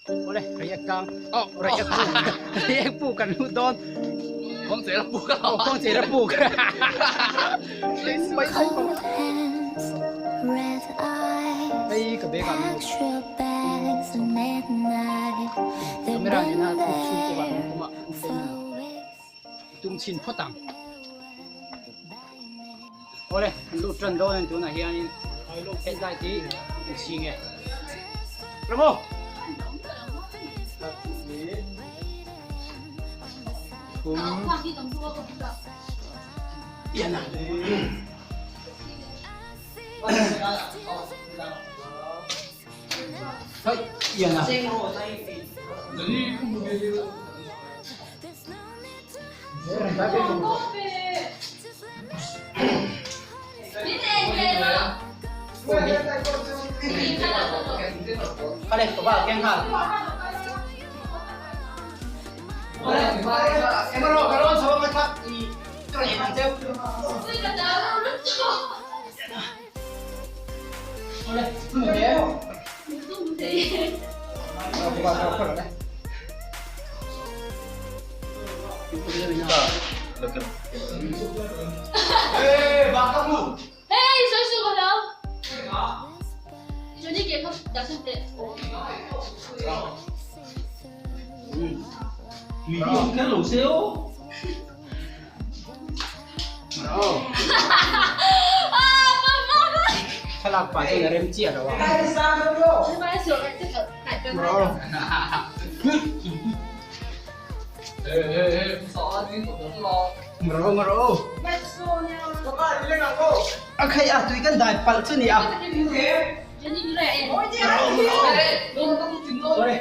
Awle, Reiek tlang. Oh, Reiek puk. Reiek puk kan lut dawn. Kawngchera puk. Oh, kawngchera puk. Hei ka bag ah min Camera nena puk chhung pawh ah kan awm a, tum chhin phawt ang. Awle, kan lut tan dawn a ni tunah hianin headlight hi an chhing e. Bravo! Thum. Ian a. Hei, ian a. Khale, ka ba keng nghal. Emaw ka rawn chho ang a i ka rawn en ang cheu. Awle, hmu ve. Thlalak pah chuan a rem chiah lo a. Ngaro ngaro. A khai a tui kan dai palh chu ni a. Sorry.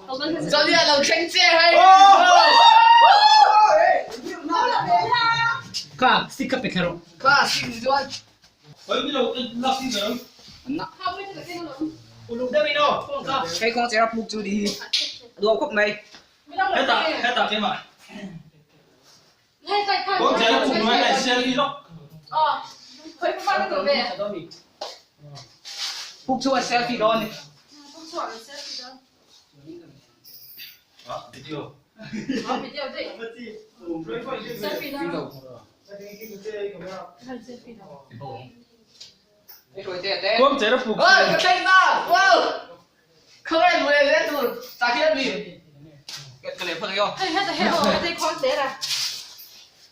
Johnny a lo thleng che hei. Kha stick kha pe thla rawh. Kha stick ni chuan. Uluk deuh in aw phone kha. Hei kawng chera puk chu ni hi. A duam khawp mai. Hetah hetah keimah. Kawng chera puk hnuai hian selfie lawk. Puk chu a selfie dawn ni. Video. Kawng chera puk. Oi ka thleng ta. Wow. Khawnge lui le tur tah hian mi ka leh phawt ang aw. Hei heta hei aw heta hi khawn zel a.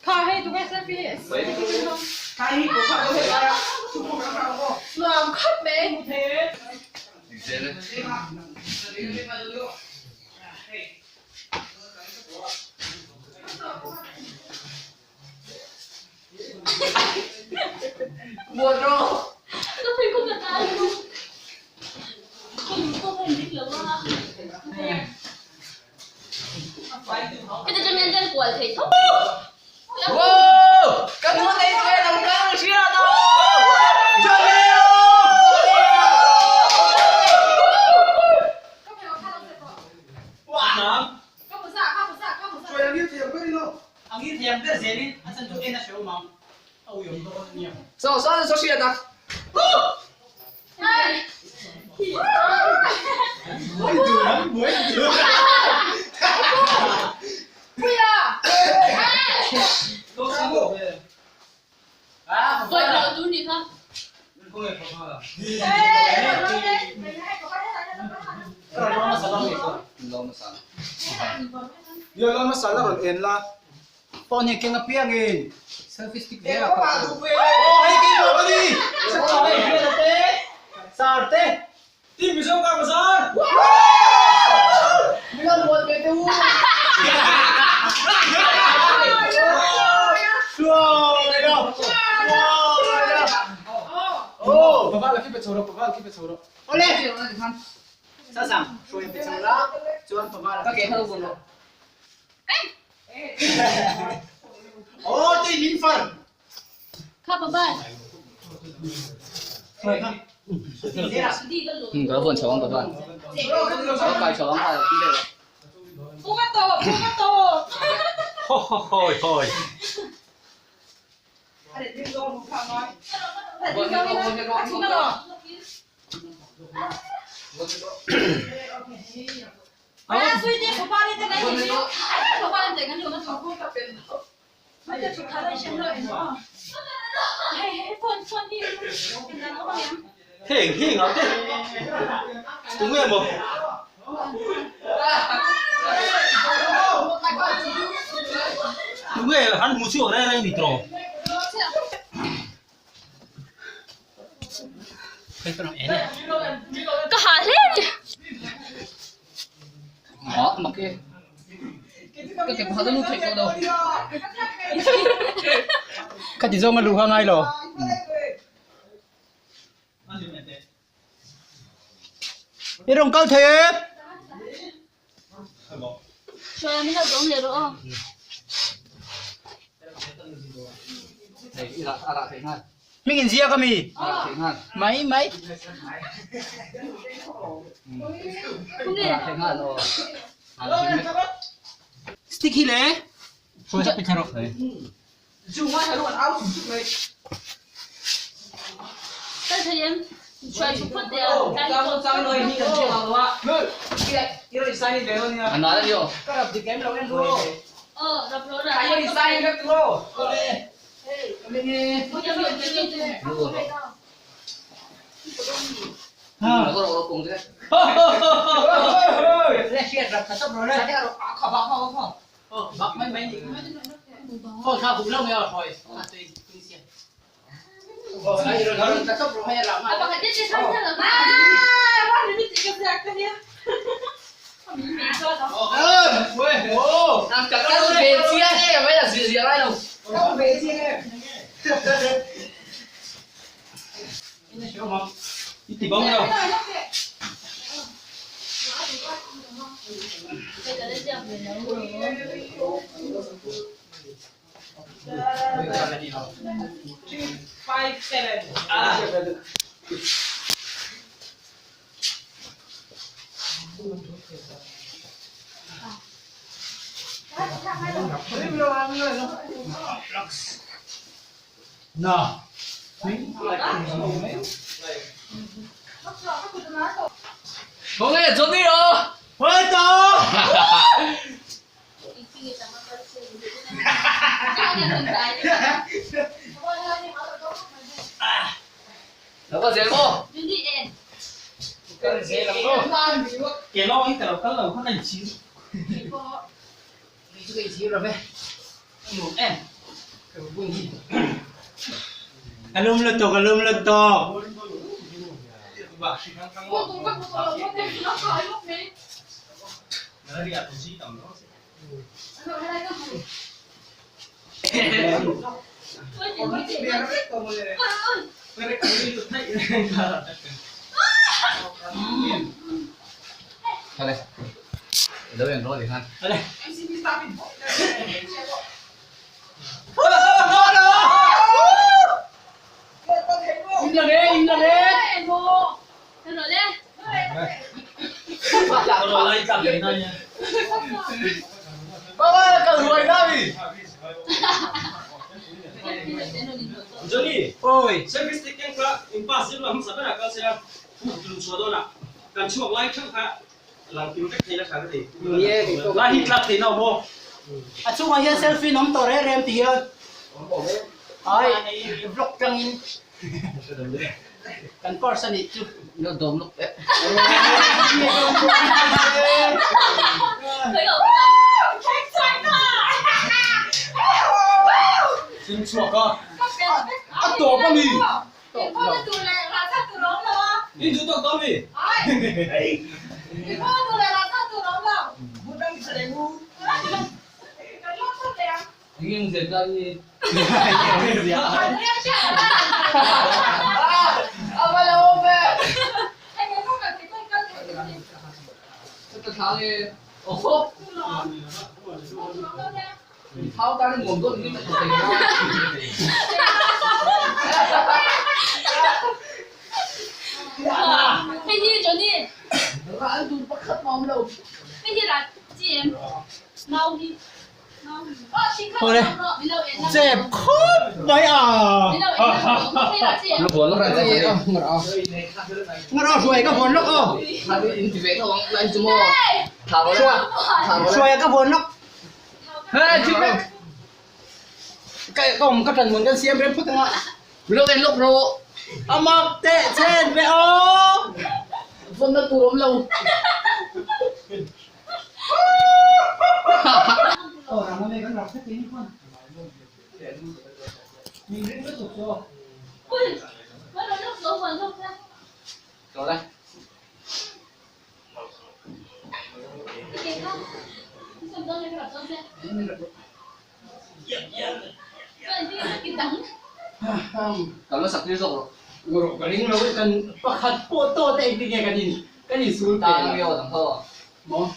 Kha hei tunge selfie hi. Kha hi ko kha ko hei lai a. Nuam khawp mai. Muan rawh. Ka phei khawp na ta lu. Heta chuan hian chuan kual thei tho. Wow! Ka nu nei ve lo kang hria no. A ngir thiam ber zelin a chan chu en a hreh awm ang, a ui awm dawn a nia. Saw saw saw hriat a. Phone hi keng apiangin selfie stick ve a kha. Sar te. Team Mizo Car Bazar! Awle! Sasang, hruai pe chho la, chuan pava la. Ka ke ho bun rawh. Aw, tui min far. Kha papa. Ka phone chho ang papa. Ka kai chho ang kha ti deuh. Puka to, puka to. Ho ho hoi hoi. Heng heng ah te tunge maw? Tunge han hmu chhuak reng reng ni tawh? Ka hah hle a ni. Ah mak e. Ka ke pakhat a lut theih tawh lo. Ka ti zawng a luh kha ngai lo. I rawn kal thei e. Hruai min lo dawm leh rawh aw. Hei i rah a rah theih nghal. Hming in ziak ami? A rah theih nghal. Mai mai. A rah theih nghal aw. Stick hi le. Hruai sak pi thla rawh. Kal thei em? Hruai chhuk phawt teh a. A nal a ni aw. Aw, rap rawh rah. Rawh rawh kung te. Bak mai mai ni. Phone kha hum lo mai aw hoi. A tui tui sia. Ai ron ron ta top ro hai ra ma. A pakhat te te thar thar lo. Ka kal ve chiang e mai la zir zia lai lo. I ti bawng lo. Khaw nge Johnny aw. Lo kal zel maw? Kal zel ang aw. Ke lawng hi ka lo kal lo khan a inchhir. Kei chu ka inchhir lo ve. A nuam em. Ka bun hi. A lum lutuk, a lum lutuk. Johnny, Oi. Service te keng kha in pass zir lo hmasa berah kal se a, tlun chhuah dawnah kan chhuak lai theuh kha lang kim vek thei la tha ka ti. Lai hi tlak thei no maw? A chungah hian selfie an awm tawh reng reng ti hian ai vlog tangin kan purse a nih chu. Thil chhuak a, a tawp a mi. In duh tawk tawh a mi. Hei hi Johnny. Hei hi rat chi em? Mau hi. Awle chep khawp mai a. Ngar aw hruai ka vawn lawk aw. Hruai ka vawn lawk. Ka awm ka ṭan mun kan siam rem phut anga. A mak teh chen ve aw. Aw rang ame kan rak thek in khuan. Min ring lutuk chu aw. Ka ring lo kan pakhat pawh tawt a engtin nge kan in kan insul pe la maw.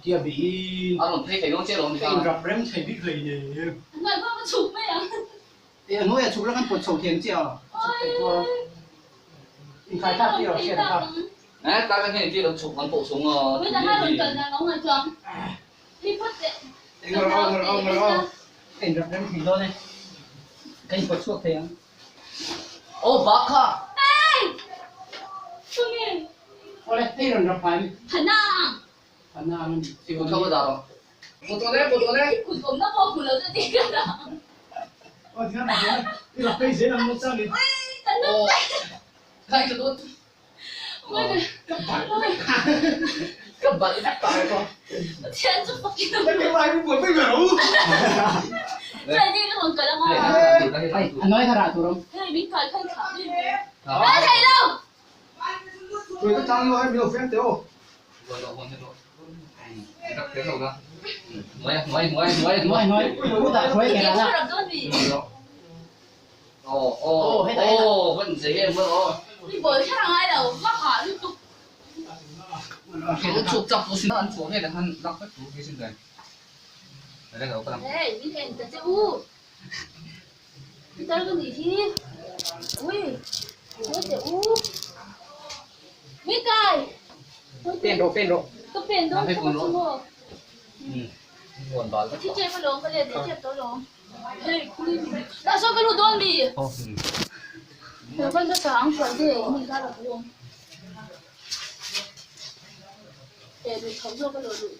Tia bihin ka inrap rem thei bik hlei nen. E a hnuaiah chhuk la kan pawt chho thiam chiah a, chhuk theih chuan inkhai thlak tih erawh hriat a kha. Engrawh aw ngawrh aw ngawrh aw ka inrap rem thei dawn e, ka inpawt chhuak thei ang. Awle hei rawn rap hnai mi. Hana ang a ni. A nawi kha rah tur awm. Hnuai hnuai kutah hruai ke rah la. Aw hetah hetah. Hey, min en ta che u. Pitar ka nih hi. Ui. Ui che u. Mi kai. Pen rawh, pen rawh. Ka pen dawn kha chu maw. Ka thi tep alawm, ka let leh tep tawh alawm. Hei, khuli mi. Dah sawn ka lut dawn mi. Ka hmasa ang hruai te, mi kha la awm. Eh, lut tho zawk alawm lut.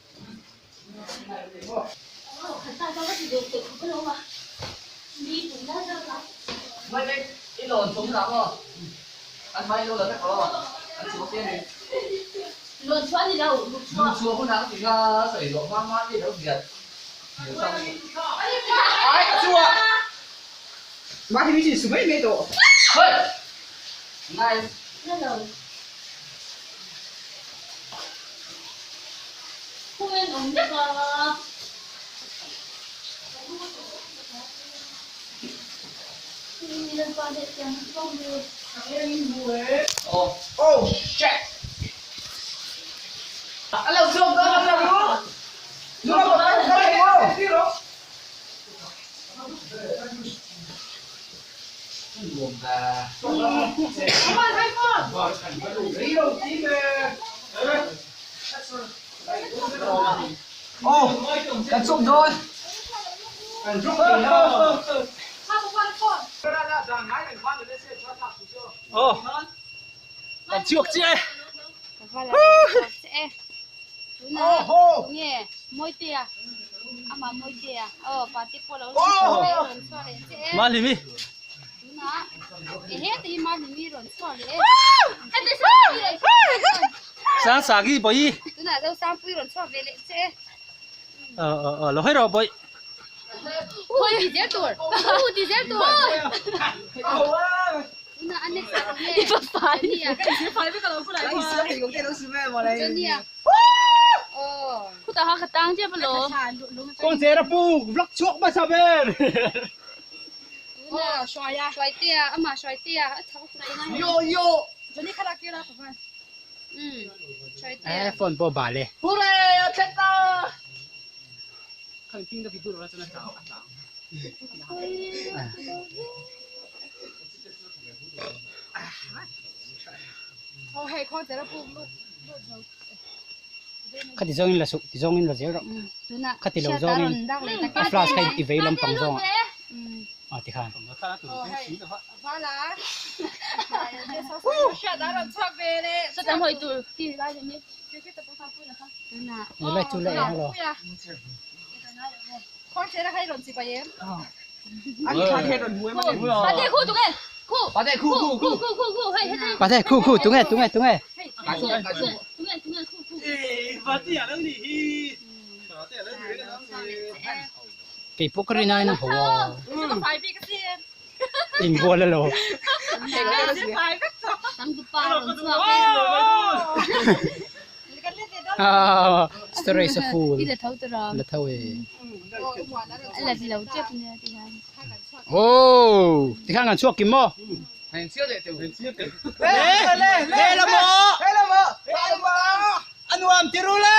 Khuain awm vek a. Oh shit! Kan chuk dawn. Aw kan chhuak chiah e. Malimi. Sang sagi bawi. Ờ ờ ờ lo hết rồi bawi. Kawng che ra pu vlog chhuak hmasa ber. Yo yo. Eh phone pawh bal e. Hooray a thlen ta. Khati zawngin la suh ti zawngin la zel rawh khati lo zawngin a flash kha i vei lampang zawngah ah tikhan. Lai chu la eng lo. Pate khu khu tunge tunge tunge. Kei pawh ka rin aiin a ho a. Inbual alo. Storage a full. La tho e. Oh, tikhan kan chhuak kim maw? Le le la maw? Anuam ti ru le.